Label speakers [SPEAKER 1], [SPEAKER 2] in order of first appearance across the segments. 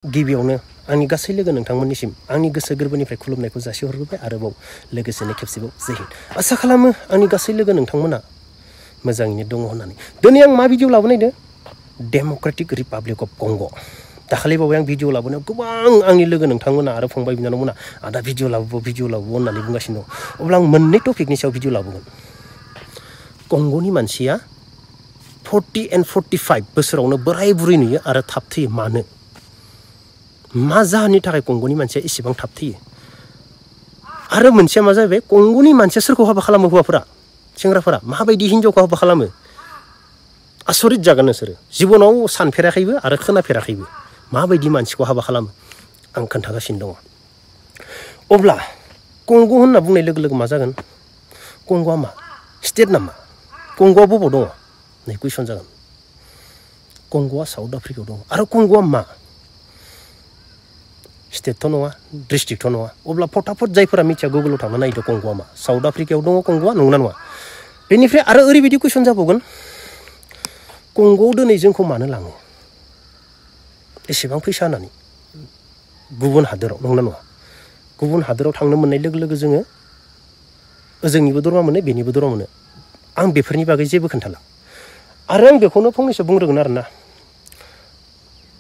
[SPEAKER 1] गिबियावनो आंनि गासै लोगो नोंथांमोननिसिम आंनि गोसो गोरबोनिफ्राय खुलुमनायखौ जासि हरग्रोबाय आरोबाव लोगोसेनो खेबसेबाव जय हिन्द। आसा खालामो आंनि गासै लोगो नोंथांमोना मोजाङैनो दङ होननानै। दिनै आं मा भिडिअ लाबोनायदो डेम'क्रेटिक रिपाब्लिक अफ कंग'। दाखालि बावै आं भिडिअ लाबोनायाव गोबां आंनि लोगो नोंथांमोना आरो फंबाय बिनानावमोना आदा भिडिअ लाबो होननानै बुंगासिनो दं। अब्ला आं मोननै टपिकनि सायाव भिडिअ लाबोगोन। कंग'नि मानसिया 40 and 45 बोसोरावनो बोराय बुरै नुयो आरो थाब थैयो मानो? मा जाहोननि थाखाय कंग'नि मानसिया एसेबां थाब थैयो? आरो मोनसेया मा जाहैबाय कंग'नि मानसिया सोरखौ हाबा खालामो? हौवाफोरा, सेंग्राफोरा माबायदि हिनजावखौ हाबा खालामो? आसरित जागोन नोंसोरो। जिबनाव सानफेराखैबो आरो खोनाफेराखैबो माबायदि मानसिखौ हाबा खालामो आं खोन्थागासिनो दङ। अब्ला कंग' होनना बुंनाय लोगो लोगो मा जागोन? कंग'आ मा? स्टेट नामा? कंग'आ बबाव दङ? नै कुइसन जागोन। कंग'आ साउथ आफ्रिकायाव दङ। आरो कंग'आ मा? स्टेटथ' नङा, डिस्ट्रिक्टथ' नङा। अब्ला फटाफट जायफोरा मिथिया गुगोलाव थांना नायदो कंग'आ मा? साउथ आफ्रिकायाव दङ कंग'आ, नंगौना नङा? बेनिफ्राय आरो ओरैबायदि कुइसन जाबावगोन, कंग'आव दिनै जोंखौ मानो लाङो? एसेबां फैसा होनानै गुबुन हादोराव, नंगौना नङा? गुबुन हादोराव थांनो मोननाय लोगो लोगो जोङो ओजोंनिबो दरमा मोनो, बेनिबो दरमा मोनो। आं बेफोरनि बागै जेबो खोन्थाला। आरो आं बेखौनो फंनैसो बुंग्रोगोन आरोना।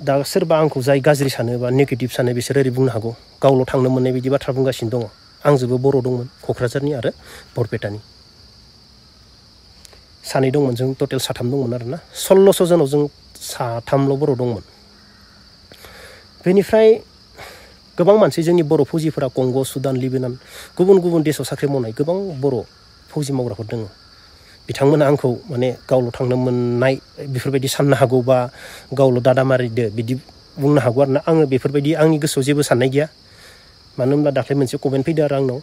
[SPEAKER 1] दा सोरबा आंखौ जाय गाज्रि सानो बा नेगेटिभ सानो बिसोर ओरै बुंनो हागौ, गावल' थांनो मोननाय बायदि बाथ्रा बुंगासिनो दङ। आंजोंबो बर' दंमोन, क'क्राझारनि आरो बरपेटानि सानै दंमोन, जों टटेल साथाम दंमोन आरोना। 1600 जनाव जों साथामल' बर' दंमोन। बेनिफ्राय गोबां मानसि जोंनि बर' फौजिफोरा कंग', सुदान, लिबिनान गुबुन गुबुन देशआव साख्रि मावनाय गोबां बर' फौजि मावग्राफोर दङ। बिथांमोना आंखौ माने गावल' थांनो मोननाय बेफोरबायदि साननो हागौ बा गावल' दादा मारिदो बिदि बुंनो हागौ आरोना। आङो बेफोरबायदि आंनि गोसोआव जेबो साननाय गैया। मानो होनब्ला दाख्लै मोनसे कमेन्ट फैदो आरो आंनाव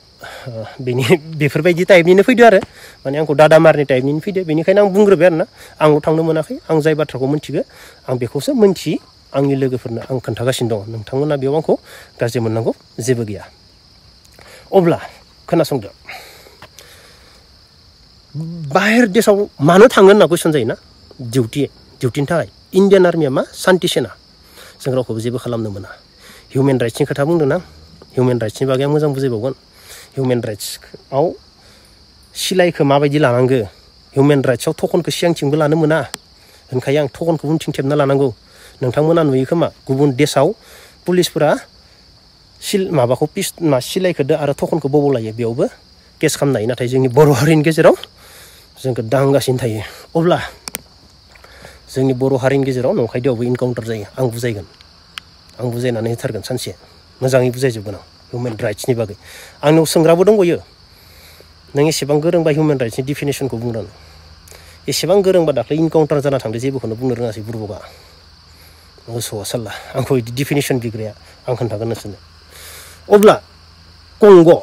[SPEAKER 1] बेफोरबायदि टाइपनिनो फैदो आरो माने आंखौ दादा मारिनाय टाइपनिनो फैदो। बेनिखायनो आं बुंग्रोबाय आरोना, आंल' थांनो मोनाखै, आं जाय बाथ्राखौ मिथिगौ आं बेखौसो मिन्थि आंनि लोगोफोरनो आं खोन्थागासिनो दङ। नोंथांमोना बेयाव आंखौ गाज्रि मोननांगौ जेबो गैया। अब्ला खोनासंदो, बाहेर देशआव मानो थाङो होनना कुइसन जायोना? डिउटिनि थाखाय। इण्डियान आर्मिया मा? सान्ति सेना। जों रावखौबो जेबो खालामनो मोना। हिउमेन राइट्सनि खोथा बुंदों ना? हिउमेन राइट्सनि बागै आं मोजां बुजायबावगोन। हिउमेन राइट्सआव सिलाइखौ माबायदि लानांगौ? हिउमेन राइट्सआव थखनखौ सिगांथिंबो लानो मोना होनखायो आं, थखनखौ उनथिं थेबना लानांगौ। नोंथांमोना नुयो खोमा गुबुन देशआव पुलिसफोरा सिलाइखौ आरो थखनखौ बबावलायो, बेयावबो केस खालामनो हायो। नाथाय जोंनि बर' हारिनि गेजेराव जोंखौ दांगासिनो थायो। अब्ला जोंनि बर' हारिनि गेजेराव नंखायदोआवबो इनकाउन्टार जायो। आं बुजायगोन, आं बुजायनानै होथारगोन सानसे, मोजाङै बुजायजोबगोन आं हिउमेन राइट्सनि बागै। आंनाव सोंग्राबो दंबायो, नों एसेबां गोरोंबा हिउमेन राइट्सनि डिफिनेसनखौ बुंनानै एसेबां गोरोंबा दाख्लै इनकाउन्टार जाना थांदो जेबोखौनो बुंनो रोङासै बुरबका मोसौआ साल्ला। आंखौ बिदि डिफिनेसन बिग्राया आं खोन्थागोन नोंसोरनो। अब्ला कंग'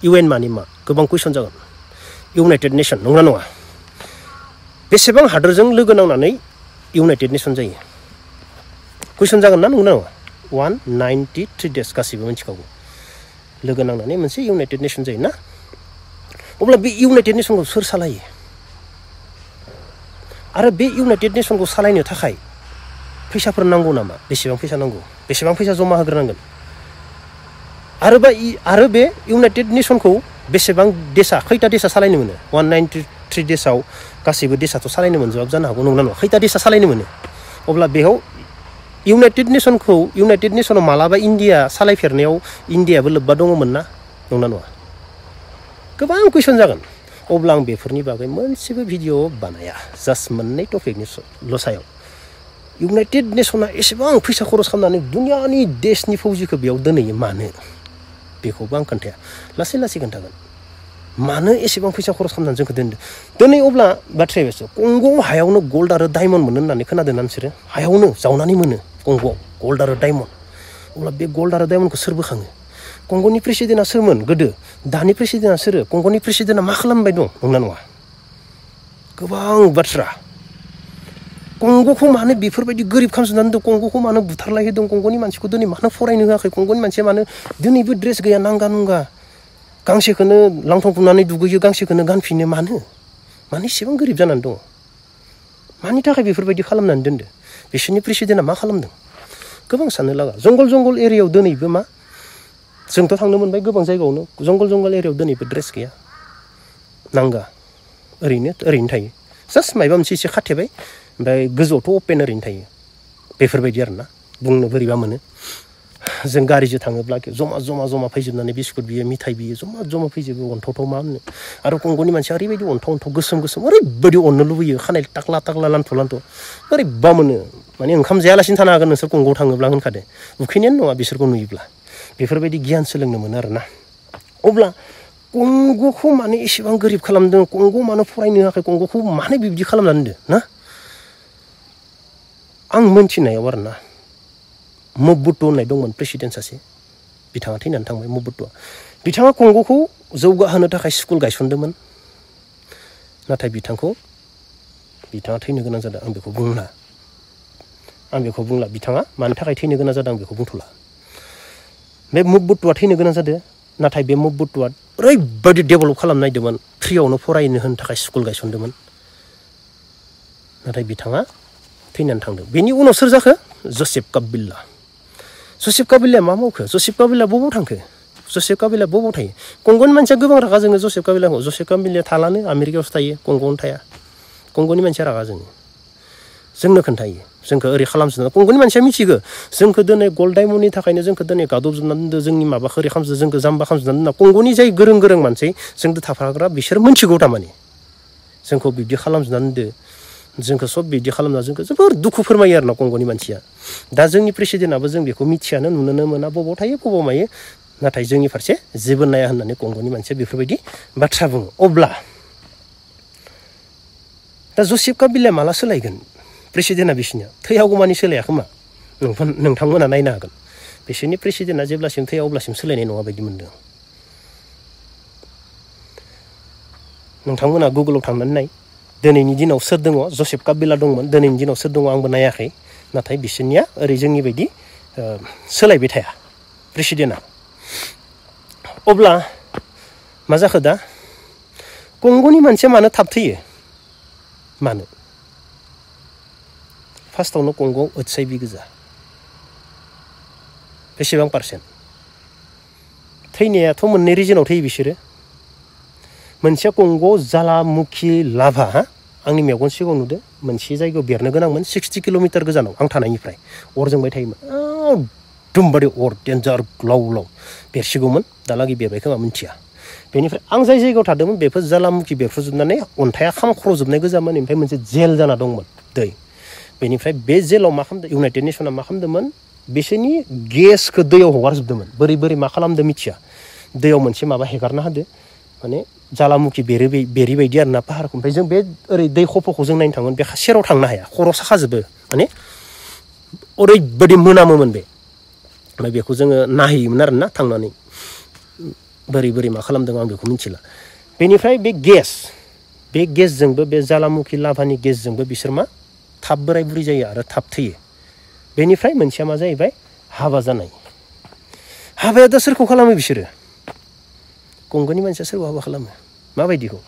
[SPEAKER 1] इउएन मानि मा? गोबां कुइसन जागोन। इउनाइटेड नेसन, नंगौना नङा? बेसेबां हादोरजों लोगो नांनानै इउनाइटेड नेसन जायो? कुइसन जागोन ना, नंगौना नङा? 193 देश, गासैबो मिथिखागौ। लोगो नांनानै मोनसे इउनाइटेड नेसन जायो ना? अब्ला बे इउनाइटेड नेसनखौ सोर सालायो? आरो बे इउनाइटेड नेसनखौ सालायनो थाखाय फैसाफोर नांगौ नामा? बेसेबां फैसा नांगौ? बेसेबां फैसा जमा होग्रोनांगोन? आरो बे इउनाइटेड नेसनखौ बेसेबां देशा, खैथा देशा सालायनो मोनो? 193 देशआव गासैबो देशाथ' सालायनो मोनजोबाबो जानो हागौ, नंगौना नङा? खैथा देशा सालायनो मोनो? अब्ला बेयाव इउनाइटेड नेसनाव मालाबा इण्डिया सालायफेरनायाव इण्डियाबो लोब्बा दङमोन ना, नंगौना नङा? गोबां कुइसन जागोन। अब्ला आं बेफोरनि बागै मोनसेबो भिडिअ बानाया, जास्ट मोननै टपिकनिल' सायाव। इउनाइटेड नेसना एसेबां फैसा खरस खालामनानै दुनियानि देशनि फौजिखौ बेयाव दोनहैयो मानो? बेखौबो आं खोन्थाया, लासै लासै खोन्थागोन। मानो एसेबां फैसा खरस खालामनानै जोंखौ दोनदों? दिनै अब्ला बाथ्राया बेसो, कंग'आव हायावनो गल्ड आरो डायमन्ड मोनो होननानै खोनादों ना नोंसोरो? हायावनो जावनानै मोनो कंग'आव गल्ड आरो डायमन्ड। अब्ला बे गल्ड आरो डायमन्डखौ सोर बोखाङो? कंग'नि प्रेसिडेन्टआ सोरमोन गोदो? दानि प्रेसिडेन्टआ सोर? कंग'नि प्रेसिडेन्टआ मा खालामबाय दं, नंगौना नङा? गोबां बाथ्रा। कंग'खौ मानो बेफोरबायदि गोरिब खालामजोबनानै दोनदों? कंग'खौ मानो बुथारलायहोदों? कंग'नि मानसिखौ दिनै मानो फरायनो होआखै? कंग'नि मानसिया मानो दिनैबो ड्रेस गैया, नांगा नुंगा, गांसेखौनो लांथं खुनानै दुगैयो, गांसेखौनो गानफिनो? मानो एसेबां गोरिब जानानै दङ? मानि थाखाय बेफोरबायदि खालामनानै दोनदो बिसोरनि प्रेसिडेन्टआ मा खालामदों गोबां साननो लागा जंगल एरियायाव दोनैबो मा जोंथ' थांनो मोनबाय गोबां जायगायावनो जंगल एरियायाव दोनैबो ड्रेस गैया नांगा ओरैनो थायो जास्ट माबा मोनसे एसे खाथेबाय ओमफ्राय गोजौआवथ' अपेन ओरैनो थायो बेफोरबायदि आरोना बुंनो बोरैबा मोनो जों गारिजों थाङोब्ला जमा फैजोबनानै बिस्कुट बियो मिथाइ बियो जमा फैजोबो अन्थाव मा होनो आरो कंग'नि मानसिया ओरैबायदि अन्थाव गोसोम ओरैबायदि अननो लुबैयो खानाय टाक्ला लान्थ' ओरैबा मोनो माने ओंखाम जायालासिनो थानो हागोन नोंसोर कंग'आव थाङोब्ला होनखादो उखैनायानो नङा बिसोरखौ नुयोब्ला बेफोरबायदि गियान सोलोंनो मोनो आरोना अब्ला कंग'खौ माने एसेबां गोरिब खालामदों कंग' मानो फरायनो होआखै कंग'खौ मानो बिब्दि खालामनानै दोनदों ना आं मोनथिनायाव आरोना मबुटु होननाय दंमोन प्रेसिडेन्ट सासे बिथाङा थैनानै थांबाय मबुटुआ बिथाङा कंग'खौ जौगाहोनो थाखाय स्कुल गायसनदोंमोन नाथाय बिथाङा थैनो गोनां जादों आं बेखौ बुंला बिथाङा मानि थाखाय थैनो गोनां जादों आं बेखौ बुंथ'ला बे मबुटुआ थैनो गोनां जादों नाथाय बे मबुटुआ ओरैबायदि डेभेलप खालामनो नागिरदोंमोन फ्रियावनो फरायनो होनो थाखाय स्कुल गायसनदोंमोन नाथाय बिथाङा थैनानै थांदों बेनि उनाव सोर जाखो जसेफ काबिलाया मा मावखो जसेफ काबिलाया बबाव थांखो जसेफ काबिलाया बबाव थायो कंग'नि मानसिया गोबां रागा जोङो जसेफ काबिलाया थालानो आमेरिकायावसो थायो कंग'आवनो थाया कंग'नि मानसिया रागा जोंनो खोन्थायो जोंखौ ओरै खालामजोबना कंग'नि मानसिया मिथिगौ जोंखौ दिनै गल्ड डायमन्डनि थाखायनो जोंखौ दिनै गादबजोबनानै दोनदो जोंनि माबाखौ ओरै खालामजोब जोंखौ जाम्बा खालामजोबनानै दोनना कंग'नि जाय गोरों मानसि जोंजों थाफाग्रा बिसोर मिथिगौ थारमाने जोंखौ बिब्दि खालामजोबनानै दोनदो जोंखौ सब बिदि खालामना जोंखौ जोबोर दुखु फोरमायो आरोना कंग'नि मानसिया दा जोंनि प्रेसिडेन्टआबो जों बेखौ मिथियानो नुनोनो मोना बबाव थायो बबाव मायो नाथाय जोंनि फारसे जेबो नाया होननानै कंग'नि मानसिया बेफोरबायदि बाथ्रा बुङो अब्ला दा जसेफ काबिलाया माला सोलायगोन प्रेसिडेन्टआ बिसोरनिया थैहागौमानि सोलायाखोमा नोंथांमोना नायनो हागोन बिसोरनि प्रेसिडेन्टआ जेब्लासिम थैया अब्लासिम सोलायनाय नङा बायदि मोनदों नोंथांमोना गुगोलाव थांनानै नाय दिनैनि दिनाव सोर दङ जसेफ काबिला दंमोन दिनैनि दिनाव सोर दङ आंबो नायाखै नाथाय बिसोरनिया ओरै जोंनि बायदि सोलायबाय थाया प्रेसिडेन्टआ अब्ला मा जाखो दा कंग'नि मानसिया मानो थाब थैयो मानो फार्स्टआवनो कंग'आव HIV गोजा बेसेबां पार्सेन्ट थैनायाथ' मोननै रिजनाव थैयो बिसोरो मोनसेया कंग'आव ज्वालामुखि लाभा आंनि मेगन सिगाङाव नुदों मोनसे जायगायाव बेरनो गोनांमोन 60 किल'मिटार गोजानाव आं थानायनिफ्राय अर जोंबाय थायोमोन एकदमबारे अर डेन्जार लाव बेरसिगौमोन दालागै बेरबाय खोमा मिथिया बेनिफ्राय आं जाय जायगायाव थादोंमोन बेफोर ज्वालामुखि बेरफ्रुजोबनानै अन्थाइया खामख्र'जोबनाय गोजामोन ओमफ्राय मोनसे जेल जाना दंमोन दै बेनिफ्राय बे जेलाव मा खालामदों इउनाइटेड नेसना मा खालामदोंमोन बिसोरनि गेसखौ दैयाव हगारजोबदोंमोन बोरै मा खालामदों मिथिया दैयाव मोनसे माबा हेगारना होदो माने ज्वालामुखि बेरि बायदि आरोना पाहारखौ ओमफ्राय जों बे ओरै दै खफ'खौ जों नायनो थांगोन बे सेराव थांनो हाया खर' साखाजोबो माने ओरैबायदि मोनामोमोन बे ओमफ्राय बेखौ जोङो नायहैयोमोन आरोना थांनानै बोरै मा खालामदों आं बेखौ मिथिला बेनिफ्राय बे गेसजोंबो बे ज्वालामुखि लाभानि गेसजोंबो बिसोर मा थाब बोराय बुरै जायो आरो थाब थैयो बेनिफ्राय मोनसेया मा जाहैबाय हाबा जानाय हाबाया दा सोरखौ खालामो बिसोरो कंग'नि मानसिया सोरखौ हाबा खालामो माबायदिखौ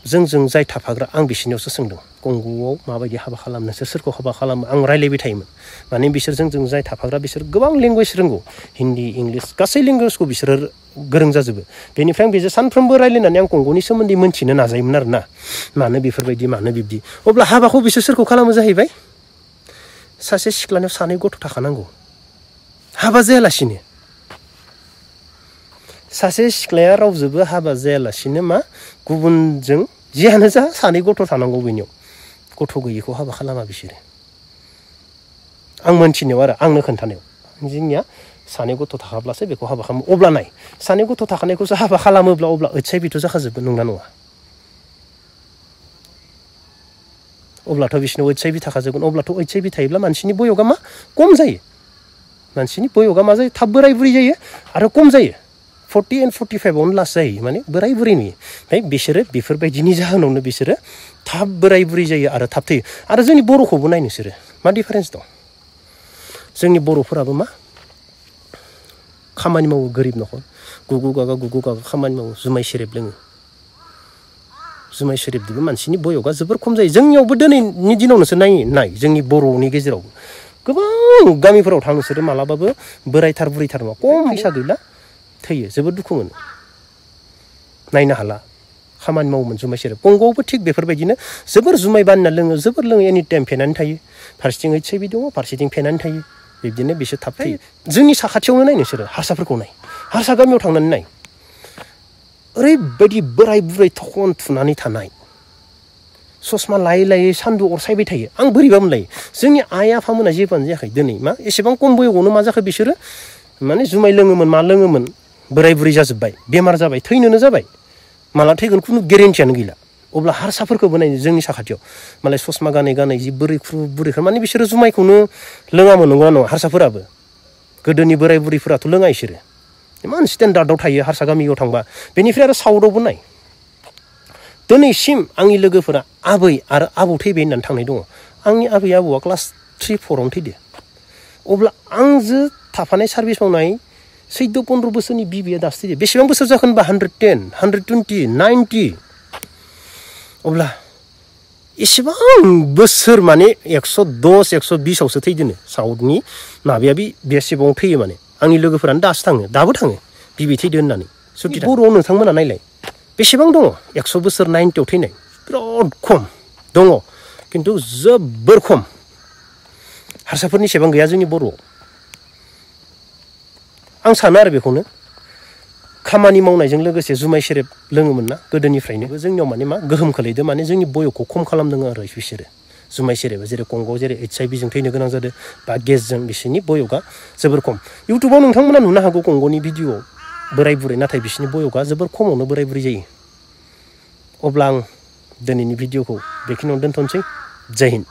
[SPEAKER 1] जोंजों जाय थाफाग्रा आं बिसोरनियावसो सोंदों कंग'आव माबायदि हाबा खालामो नोंसोर सोरखौ हाबा खालामो आं रायलायबाय थायोमोन माने बिसोर जोंजों जाय थाफाग्रा बिसोर गोबां लेंगुवेज रोंगौ हिन्दी इंलिस गासै लेंगुवेजखौ बिसोरो गोरों जाजोबो बेनिफ्राय आं बेजों सानफ्रोमबो रायलायनानै आं कंग'नि सोमोन्दै मोनथिनो नाजायोमोन आरोना मानो बेफोरबायदि मानो बिब्दि अब्ला हाबाखौ बिसोर सोरखौ खालामो जाहैबाय सासे सिख्लानियाव सानै गथ' थाखानांगौ हाबा जायालासिनो सासे सिख्लाया रावजोंबो हाबा जायालासिनो मा गुबुनजों जियानो जा सानै गथ' थानांगौ बेनियाव गथ' गैयिखौ हाबा खालामा बिसोरो आं मोनथिनायाव आरो आंनो खोन्थानायाव जोंनिया सानै गथ' थाखाब्लासो बेखौ हाबा खालामो अब्ला नाय सानै गथ' थाखानायखौसो हाबा खालामोब्ला अब्ला HIV जाखाजोबगोन नंना नङा अब्लाथ' बिसोरनाव HIV थाखाजोबगोन अब्लाथ' HIV थायोब्ला मानसिनि बयगा मा खम जायो मानसिनि बयगा मा जायो थाब बोराय बुरै जायो आरो खम जायो 40 and 45 लास्ट जायो माने बोराय बुरै नुयो ओमफ्राय बिसोरो बेफोरबायदिनि जाहोनावनो बिसोरो थाब बोराय बुरै जायो आरो थाब थैयो आरो जोंनि बर'खौबो नाय नोंसोरो मा डिफारेन्स दं जोंनि बर'फोराबो मा खामानि मावो गोरिब न'खर गुगु गागा खामानि मावो जुमाय सेरेब लोङो जुमाय सेरेबदोबो मानसिनि बयगा जोबोर खम जायो जोंनियावबो दिनैनि दिनाव नोंसोर नाय जोंनि बर'नि गेजेराव गोबां गामिफोराव थां नोंसोरो मालाबाबो बोरायथार बुरैथार नङा खम फैसा गैला थैयो जोबोद दुखु मोनो नायनो हाला खामानि मावोमोन जुमाय सेरेब कंग'आवबो थिग बेफोरबायदिनो जोबोर जुमाय बानायना लोङो जोबोर लोङो एनि टाइम फेनानै थायो फारसेथिं HIV दङ फारसेथिं फेनानै थायो बिब्दिनो बिसोर थाब थैयो जोंनि साखाथियावनो नाय नोंसोरो हारसाफोरखौ नाय हारसा गामियाव थांनानै नाय ओरैबायदि बोराय बुरै थखन थुनानै थानाय ससमा लायै लायै सान्दुं अरसायबाय थायो आं बोरैबा मोनलायो जोंनि आइ आफामोना जेबोआनो जायाखै दिनै मा एसेबां खम बैसोआवनो मा जाखो बिसोरो माने जुमाय लोङोमोन मा लोङोमोन बोराय बुरै जाजोब्बाय बेमार जाबाय थैनोनो जाबाय माला थैगोन खुनु गेरेन्टियानो गैला अब्ला हारसाफोरखौबो नाय जोंनि साखाथियाव मालाय ससमा गानै गानै जि बुरैख्रु माने बिसोरो जुमायखौनो लोङामोन नंगौना नङा हारसाफोराबो गोदोनि बोराय बुरैफोराथ' लोङा इसोरो इमान स्टेन्डार्डआव थायो हारसा गामियाव थांबा बेनिफ्राय आरो साउथआवबो नाय दिनैसिम आंनि लोगोफोरा आबै आरो आबौ थैबाय होननानै थांनाय दङ आंनि आबै आबौआ क्लास 3-4 आवनो थैदो अब्ला आंजों थाफानाय सार्भिस मावनाय 14-15 बोसोरनि बिबिया दासो थैदो बेसेबां बोसोर जाखो होनबा 110 120 90 अब्ला एसेबां बोसोर माने 110 120 आवसो थैदोनो साउथनि माबाया बेसेबां थैयो माने आंनि लोगोफोरानो दासो थाङो दाबो थाङो बिबि थैदो होननानै सुथि बर'आव नोंथांमोना नायलाय बेसेबां दङ 100 बोसोर 90 आव थैनाय बिराद खम दङ खिन्थु जोबोर खम हारसाफोरनि सेबां गैया जोंनि बर'आव आं सानो आरो बेखौनो खामानि मावनायजों लोगोसे जुमाय सेरेब लोङोमोन ना गोदोनिफ्रायनो जोंनियाव माने मा गोहोम खोलैदो माने जोंनि बयखौ खम खालामदों आरो बिसोरो जुमाय सेरेबा जेरै कंग'आव जेरै HIV जों थैनो गोनां जादों बा गेसजों बिसोरनि बयगा जोबोर खम इउटुबाव नोंथांमोना नुनो हागौ कंग'नि भिडिअ बोराय बुरै नाथाय बिसोरनि बयगा जोबोर खमावनो बोराय बुरै जायो अब्ला आं दिनैनि भिडिअखौ बेखिनियावनो दोनथ'नोसै जय हिन्द